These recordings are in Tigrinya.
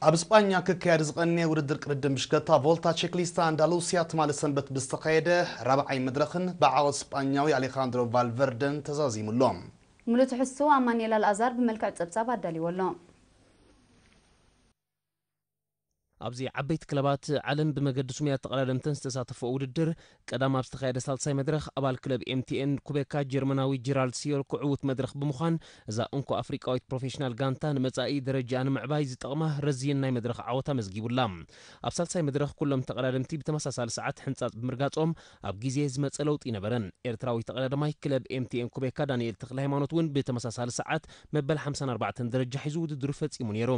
ኣብ ስጳኛ ክካየድ ዝቐነየ ውድድር ቅድድም ብሽክለታ ቮልታ ቼክሊስታ ኣንዳሉሲያ ትማሊ ሰንበት ብዝተኻየደ ራብዓይ መድረኽን ብዓወት ስጳኛዊ ኣሌኻንድሮ ቫልቨርደን ተዛዚሙ ኣሎ። ሙሉ ትሕዝቶ ኣማኑኤል ኣልኣዛር ብመልክዕ ጸብጻብ ኣዳልይዎ ኣሎ። ኣብዚ ዓበይቲ ክለባት ዓለም ብመገዲ ስሙያት ተቐዳደምተን ዝተሳተፎ ውድድር ቀዳም ኣብ ዝተኻየደ ሳልሳይ መድረኽ ኣባል ክለብ ኤምቲኤን ኩቤካ ጀርመናዊ ጀራልድ ሲዮር ክዕውት መድረኽ ብምዃን እዛ እንኮ ኣፍሪቃዊት ፕሮፌሽናል ጋንታ ንመጻኢ ደረጃ ንምዕባይ ዝጠቕማ ረዚን ናይ መድረኽ ዓወት ኣመዝጊቡላ። ኣብ ሳልሳይ መድረኽ ኩሎም ተቐዳደምቲ ብተመሳሳሊ ሰዓት ሕንጻጽ ብምርጋጾም ኣብ ግዜ ዝመጸ ለውጢ ነበረን። ኤርትራዊ ተቐዳዳማይ ክለብ ኤምቲኤን ኩቤካ ዳንኤል ተኽለ ሃይማኖት እውን ብተመሳሳሊ ሰዓት መበል ሓምሳን ኣርባዕተን ደረጃ ሒዙ ውድድሩ ፈጺሙ ነይሩ።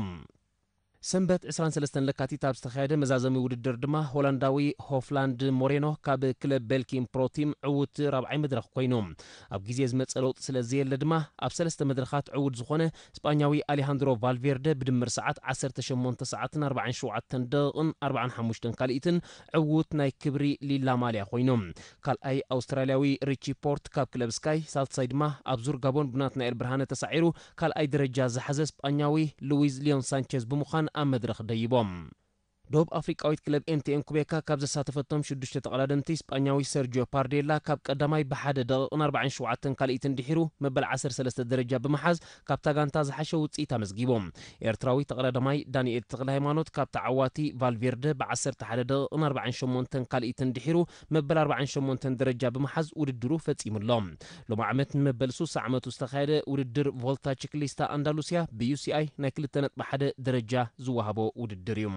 ሰንበት ዕስራን ሰለስተን ለካቲት ኣብ ዝተኻየደ መዛዘሚ ውድድር ድማ ሆላንዳዊ ሆፍላንድ ሞሬኖ ካብ ክለብ ቤልኪን ፕሮ ቲም ዕዉት ራብዓይ መድረኽ ኮይኑ። ኣብ ግዜ ዝመጸ ለውጢ ስለ ዘየለ ድማ ኣብ ሰለስተ መድረኻት ዕዉት ዝኾነ ስጳኛዊ ኣሌሃንድሮ ቫልቬርደ ብድምር ሰዓት ዓሰርተ ሸሞንተ ሰዓትን ኣርባዓን ሸውዓተን ደቂቕን ኣርባዓን ሓሙሽተን ካልኢትን ዕዉት ናይ ክብሪ ሊላ ማልያ ኮይኑ። ካልኣይ ኣውስትራልያዊ ሪቺ ፖርት ካብ ክለብ ስካይ፣ ሳልሳይ ድማ ኣብ ዙር ጋቦን ብናትናኤል ብርሃነ ተሳዒሩ ካልኣይ ደረጃ ዝሓዘ ስጳኛዊ ሉዊዝ ሊዮን ሳንቸዝ ብምዃን ኣብ መድረኽ ደይቦም። ደቡብ ኣፍሪቃዊት ክለብ ኤምቲኤን ኩቤካ ካብ ዘሳተፈቶም ሽዱሽተ ተቐዳደምቲ ስጳኛዊ ሰርጂዮ ፓርዴላ ካብ ቀዳማይ ብሓደ ደቂቕን ኣርባዓን ሸውዓተን ካልኢትን ድሒሩ መበል ዓሰርተ ሰለስተ ደረጃ ብምሓዝ ካብታ ጋንታ ዝሓሸ ውጽኢት ኣመዝጊቦም። ኤርትራዊ ተቐዳዳማይ ዳንኤል ተኽለ ሃይማኖት ካብ ተዓዋቲ ቫልቬርደ ብዓሰርተ ሓደ ደቂቕን ኣርባዓን ሸሞንተን ካልኢትን ድሒሩ መበል ኣርባዓን ሸሞንተን ደረጃ ብምሓዝ ውድድሩ ፈጺሙ ኣሎ። ሎሚ ዓመት ንመበል ሱሳ ዓመቱ ዝተኻየደ ውድድር ቮልታ ቺክሊስታ ኣንዳሉሲያ ብዩሲኣይ ናይ ክልተ ነጥቢ ሓደ ደረጃ ዝወሃቦ ውድድር እዩ።